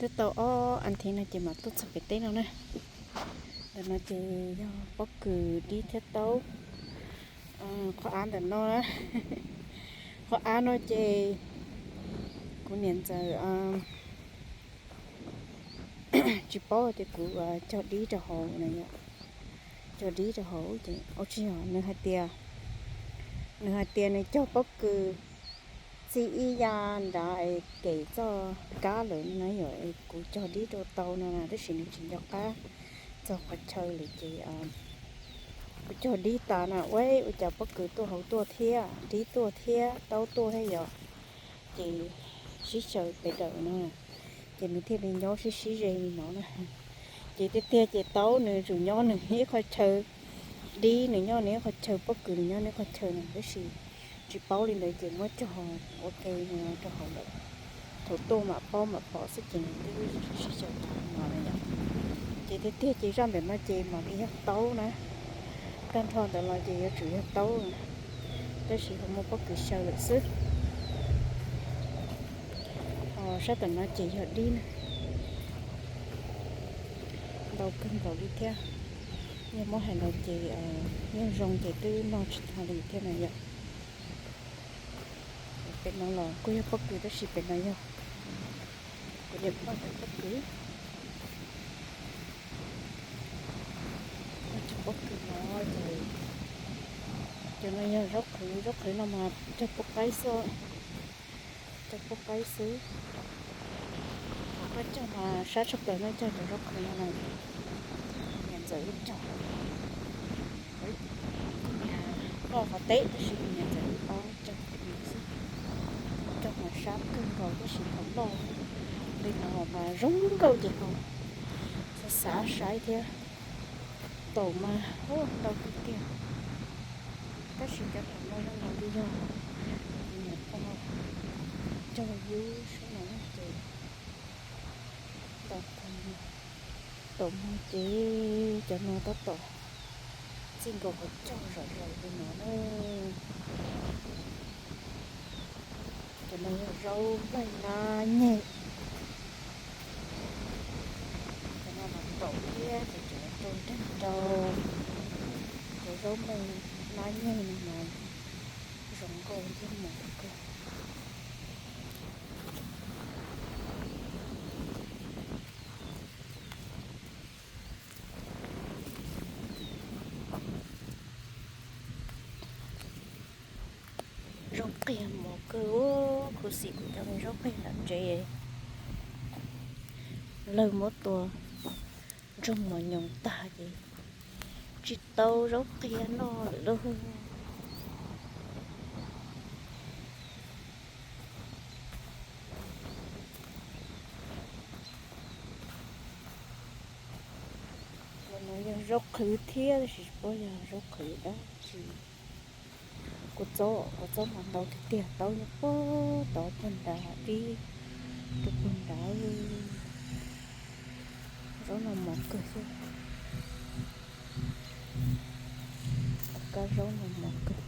Twb tau ob as thiv no ces mam tuaj txog pem teb no na. Ntawm no ces yog pob kws dib thiab taub. Qhov av ntawm no na, qhov av no ces kuv niam ntxawm tsis paub tias kuv cog dib rau hauv na yom. Cog dib rau hauv ces ua tsis yog nws hais tias, nws hais tias nws cog pob kws txij ib yav nrad es kem txoj kab lawm na yom, kuv cog dib rau tau no na, tab sis nws tsis nco qab txog qhov chaw lawm ces kuv cog dib tas na, ua ua cas pob kws tuaj hauv tuaj thiab dib tuaj thiab taub tuaj thiab yom. Ces sib xyaw pes daws no, ces nws thiaj li nyob sib sib ze li no na. Ces tiag tiag ces taub nws tsuas nyob nws ib qho chaw, dib nws nyob nws ib qho chaw, pob kws nws nyob nws ib qho chaw na, tab sis tsis paub li ntawd ces muab cog ua ke rau hauv lawm. Thaum tuaj mam paub mam pom xwb ces nws twb sib xyaw tas no na yom. Ces tiag tiag ces zaj ntawm no ces mam li yog taub na, tag nrho ntawd los ces yuav tsum yog taub na, tab sis ho muaj pob kws xyaw lawm xwb. Ho sab tom no ces yog dib na, ntau kawg nkaus li thiab. Yog muab hais los ces yog zoo ces twb noj tsis tag li thiab na yom. Pem no los kuj yog pob kws tab sis pem no yog kuv niam pog cov pob kws. Cov pob kws no ces, cov no yog zaub qhwv, zaub qhwv no mas cog pub qaib xwb, cog pub qaib xwb. Koj cog mas sab tshaj plaws no cog cov zaub qhwv no na, niam ntxawm wb cog, kuv niam loj qhov teb tab sis kuv niam ntxawm wb paub cog xwb. Cog mas sab kawg nkaus tab sis thaum loj li no mas zoo nkauj ces ho xav xav saib thiab. Taum mas ntau tiag tiag, tab sis cov taum no zoo nkaus li yog kuv niam pog cog yub sab no ces ntau kawg. Taum no ces cov no tab tom txij nkaus qhov cog zom zaws li no na. Cov no yog zaub npleg nab nyeg. Cov no mas taum thiab ces cov rau nreeg rau. Cov zaub npleg nab nyeg no mas zoo nkauj thiab mos kawg. Zaub qiag mos kawg, khuv xim kuv cov zaub qiag nram tsev. Lawg muab tua ntsoog mos nyoos tag ces tsis tau zaub qiag noj lawm lauj. Cov no yog zaub qhwv thiab tab sis tsis paub yog zaub qhwv dab tsi. Kua txob, kua txob mas ntau tiag tiag, taub nyob puag tod puag nrad, dib rau puag nrad. Zaub no mos kawg xwb. Kab zaub no mos kawg.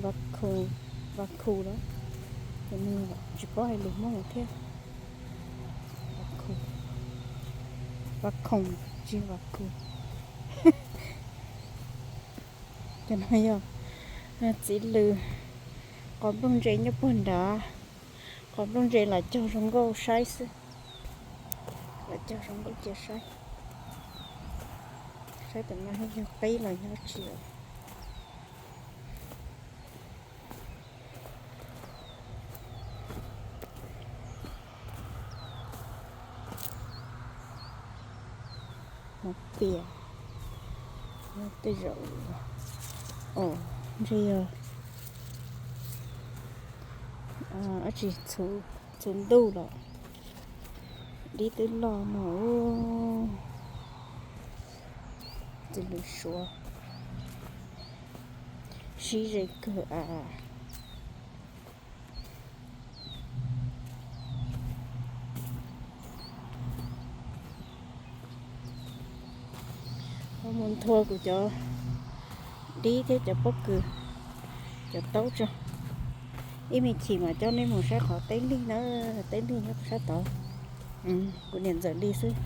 Vav khu, vav khu los, ces nws tsis paub hais lus Hmoob thiab. Vav khu, vav khoom, tsis vav khu. Cov no yog txiv lws, qos nplooj ntse nyob puag nrad, qos nplooj ntse lam cog zoo nkauj saib xwb, lam cog zoo nkauj cia saib. Saib tam no yog qeb los yog tsi. Hmoob pias, tej zaum, o, ntshe yog dab tsi txhuv ntuj los dib twb loj no. Txiv lws suav sib ze kawg av. Mus nthua kuv cov dib thiab cov pob kws, cov taub tso. Ib me chim mas coj nej mus saib qhov teb lig na, teb lig nyob sab tod. Kuv niam ntxawm li xwb,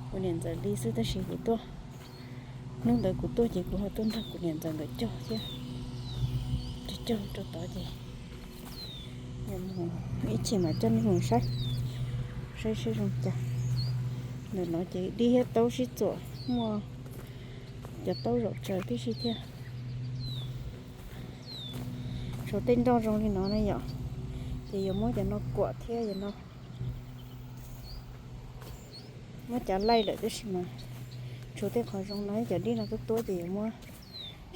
kuv niam ntxawm li xwb tab sis kuv tuaj, hnub ntawd kuv tuaj ces kuv ho tuaj nrog kuv niam ntxawm nkawd cog thiab. Cog cog rau tod ces ib chim mas coj nej mus saib, saib saib zoo cas. Ntawm no ces dib thiab taub sib txuam, muaj cov taub zaum tsaws tib si thiab. Tshuav tej nroj zoo li no na yom, ces yuav muab cov no kuam thiab no. Muab cav laij lawm tab sis mas tshuav tej qhov zoo no, cov dib no tuab tuab ces yuav muab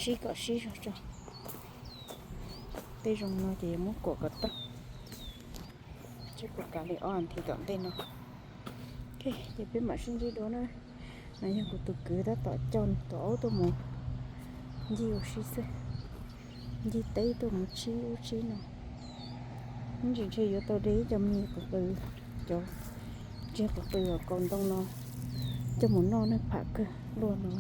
sib kom sib zog tso. Tej zoo no ces yuav muab kuam kom tag. Sib kuam kav li ob as thiv tom ntej no. Ces peb mam sib ntsib dua na. No yog kuv tus kwv tab tom coj tus aub tuaj mus ncig ua si xwb, ncig teb tuaj mus tsib ub tsib no. Ib ntsis ntshe yuav tau de ib co me qws, cov tsiaj qws qws uas kaus ntoo no coj mus noj na, pham kawg luaj no.